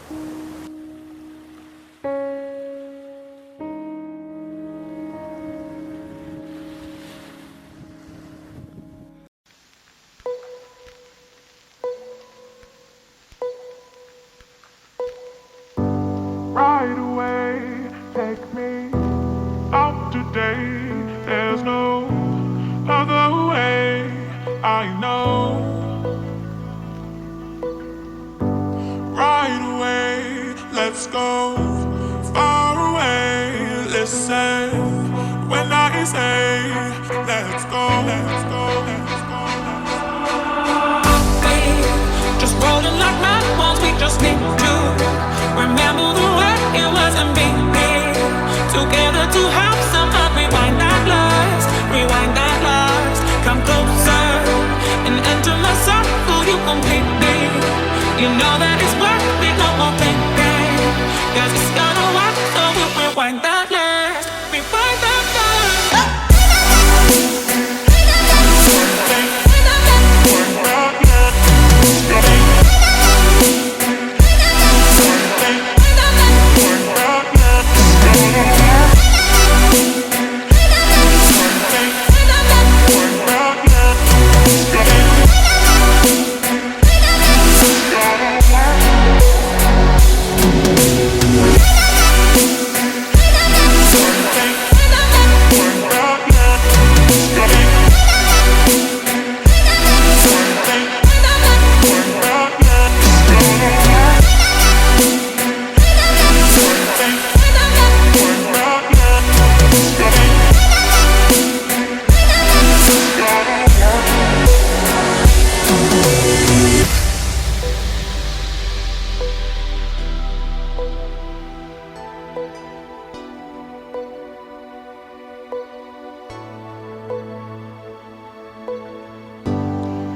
Right away, take me up to date. There's no other way, I know. Right away, let's go far away. Listen when I say, let's go, let's go, let's go, let's go. Just rolling like mad ones, we just need to remember the way it was and be together to have some fun. Rewind that lies, come closer and enter my circle. You complete me. You know that it's worth it, no more thinking, 'cause it's gonna work, so we'll rewind that lies, rewind that lies.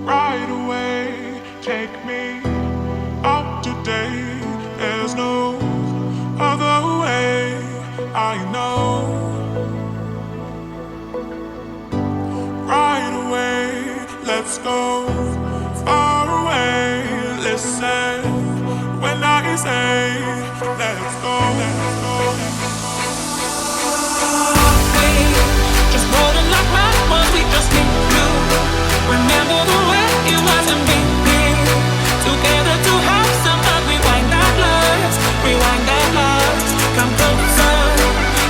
Right away, take me up to date. There's no other way, I know. Right away, let's go far away. Listen when I say, let's go, let's go, let's go. Just rolling like mad ones, we just need to remember the way it was and be together to have some fun. Rewind that lies, come closer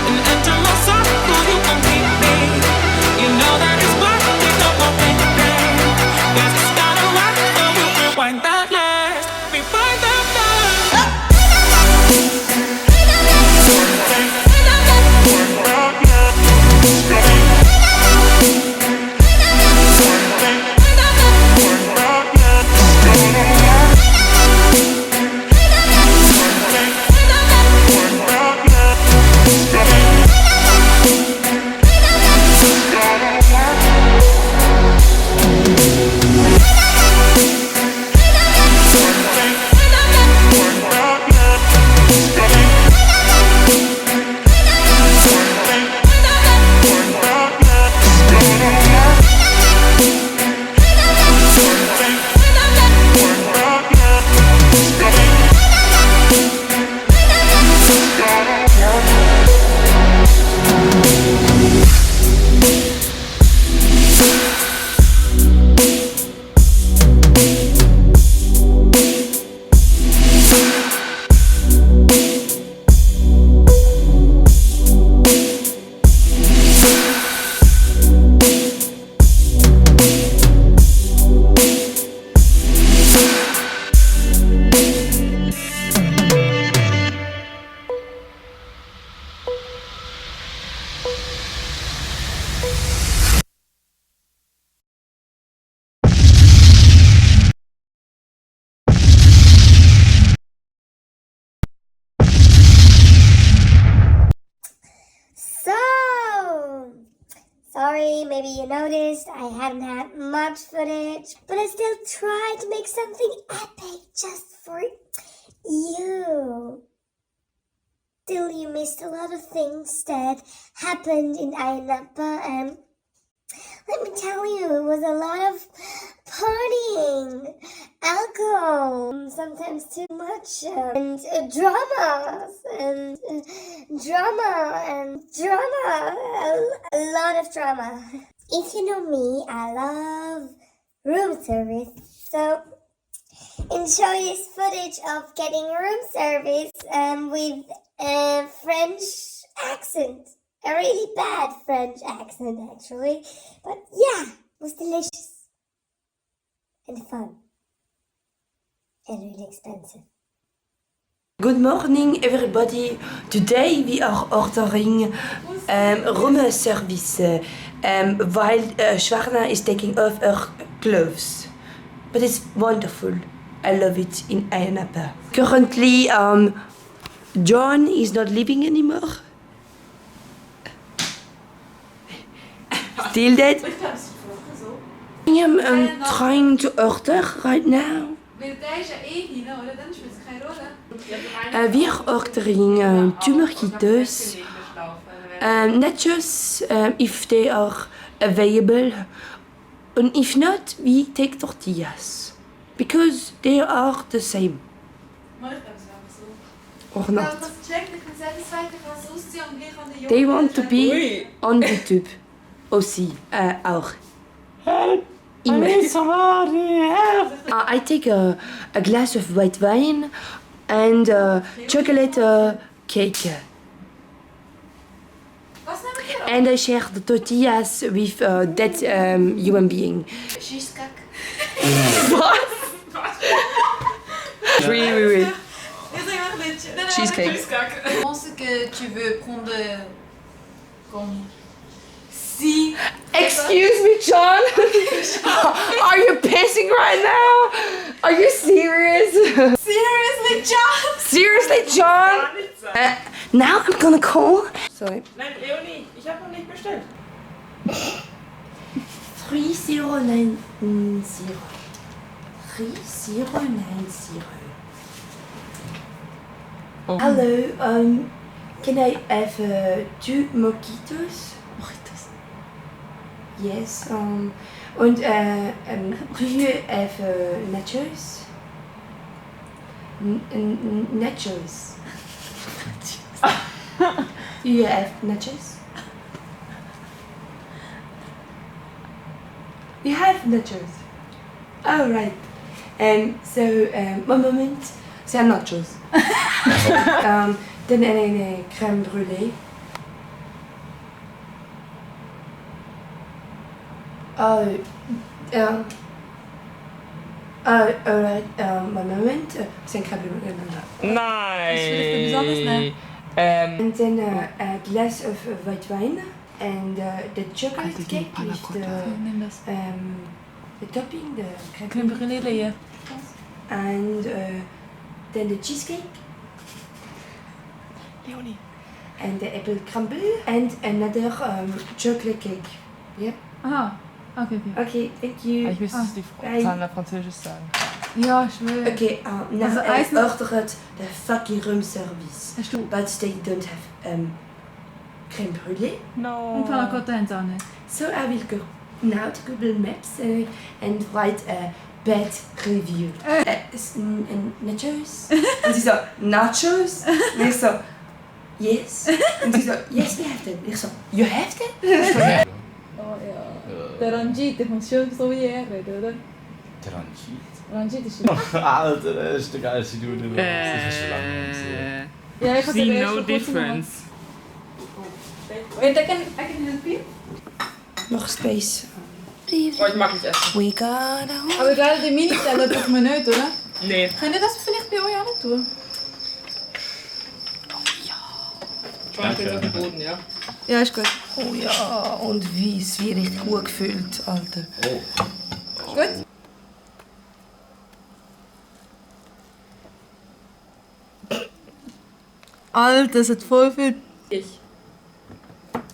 and enter my circle. You complete me. You know that it's worth it, no more thinking, 'cause it's gotta work, so we'll rewind that lies, rewind that lies. Sorry, maybe you noticed I haven't had much footage, but I still tried to make something epic just for you. Still, you missed a lot of things that happened in Ayia Napa, and let me tell you, it was a lot of partying alcohol, sometimes too much, and dramas, and drama, and drama, a lot of drama. If you know me, I love room service, so enjoy this footage of getting room service with a French accent. A really bad French accent, actually. But yeah, it was delicious. And fun. And really expensive. Good morning, everybody. Today we are ordering room service while Shwarna is taking off her clothes. But it's wonderful. I love it in Ayia Napa. Currently, John is not living anymore. Still dead. I'm trying to order right now. We're ordering two mojitos, nachos if they are available, and if not, we take tortillas because they are the same. Or not. They want to be on YouTube aussi, auch. I take a glass of white wine and chocolate cake. And I share the tortillas with that human being. Oui. Cheesecake. Je pense que tu veux prendre comme si. Excuse me, John. Are you pissing right now? Are you serious? Seriously, John? Seriously, John? Now I'm gonna call. Sorry. Nein, Leonie, ich habe noch nicht bestellt. 3090. 3090. Hello, can I have two mojitos? Yes, and do you have nachos? Nachos. Do you have nachos? You have nachos. Oh, right. So, one moment. C'est un nachos. Then een crème brûlée. Alright, one moment. C'est un crème brûlée. Nein. And then a glass of white wine and the chocolate cake with the topping, the crème brûlée. And then the cheesecake. Leonie. And the apple crumble and another chocolate cake. Yep. Aha, okay. Okay, thank you. Ich müsste es die Zahlen Französisch sagen. Ja, ich will. Okay, now Also, I Eis- ordered the fucking room service. Hast du But they don't have crème brûlée. No. und Panna Cotta haben sie auch nicht? So I will go now to Google Maps and write a bad review. Nachos? Und sie so, nachos? Und ich so, yes. Und sie so, yes, we have that. Und ich so, you have that? Oh ja. Der Ranjit, der kommt schon so wie er reden, oder? Der Ranjit? Ranjit ist Alter, das ist der geilste Dude in der Welt. Das ist schon lange nicht gesehen. Ja, ich habe See den erst no vor kurzem difference. gemacht. Wait, I can help you. Noch Space. Oh, ich mag nicht essen. We got Aber gerade die Mini-Teller dürfen wir nicht, oder? Nee. Könnt ihr das vielleicht bei euch auch nicht tun? Schwanz jetzt auf den Boden, ja? Ja, ist gut. Oh ja, und wie es wie richtig gut gefühlt, Alter. Gut? Alter, das hat voll viel. Ich.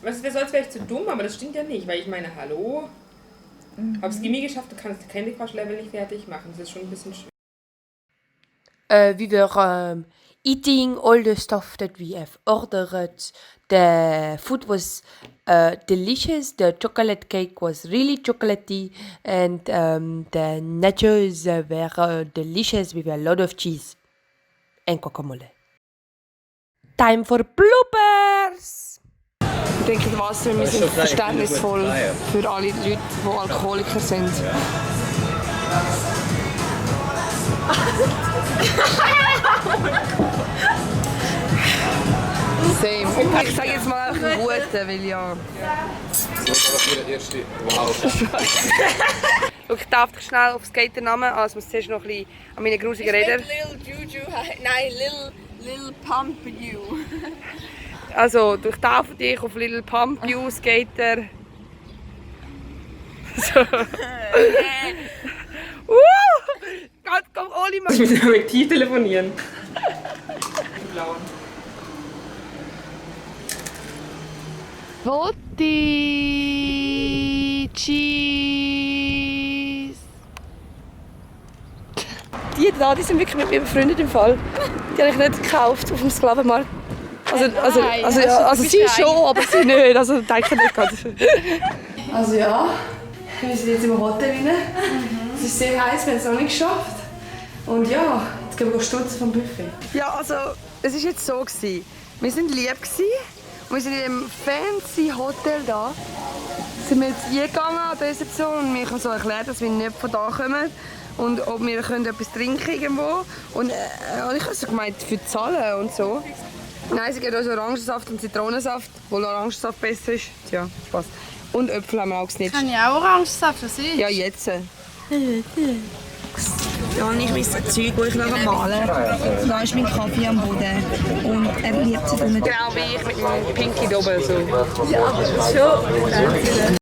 Was wäre sonst wäre ich zu dumm, aber das stimmt ja nicht, weil ich meine, hallo? Hab's Gimmi geschafft, du kannst Candy Crush Level nicht fertig machen. Das ist schon ein bisschen schwer. We were eating all the stuff that we have ordered. the food was delicious. The chocolate cake was really chocolatey, and the nachos were delicious with a lot of cheese and guacamole. Time for bloopers! Ich trinke das Wasser, wir sind verständnisvoll für alle Leute, die Alkoholiker sind. Same. Ich sage jetzt mal einen guten, weil ja... Ich darf dich schnell auf Skater nehmen, also muss zuerst noch ein bisschen an meine grusigen Räder. Little Juju, nein, Little Pump You. Also, ich darf dich auf Little Pump You Skater. So. Komm, Oli, mach. Ich muss mit Tief telefonieren. Volti Cheese. Die da, die sind wirklich mit mir befreundet im Fall. Die habe ich nicht gekauft auf dem Sklavenmarkt. Also sie schon, aber sie nicht. Also denke nicht ganz. Also ja, wir sind jetzt im Hotel rein. Es ist sehr heiß, wir haben es noch nicht geschafft. Und ja, jetzt gehen wir stutzen vom Buffet. Ja, also es war jetzt so. Wir waren lieb. Wir sind in einem fancy Hotel da. Sind wir jetzt eingegangen an die Rezeption und mir haben so erklärt, dass wir nicht von da kommen. Und ob wir etwas trinken können irgendwo. Und ich habe so gemeint, für zahlen und so. Nein, sie geben uns Orangensaft und Zitronensaft, obwohl Orangensaft besser ist. Tja, Spaß. Und Äpfel haben wir auch gesnitcht. Kann ich auch Orangensaft, was ist? Ja, jetzt. Ja, und ich mein Zeug, das ich nachher male. Da ist mein Kaffee am Boden. Und er liebt es. Genau wie ich mit meinem Pinky oben. So. Ja, schon.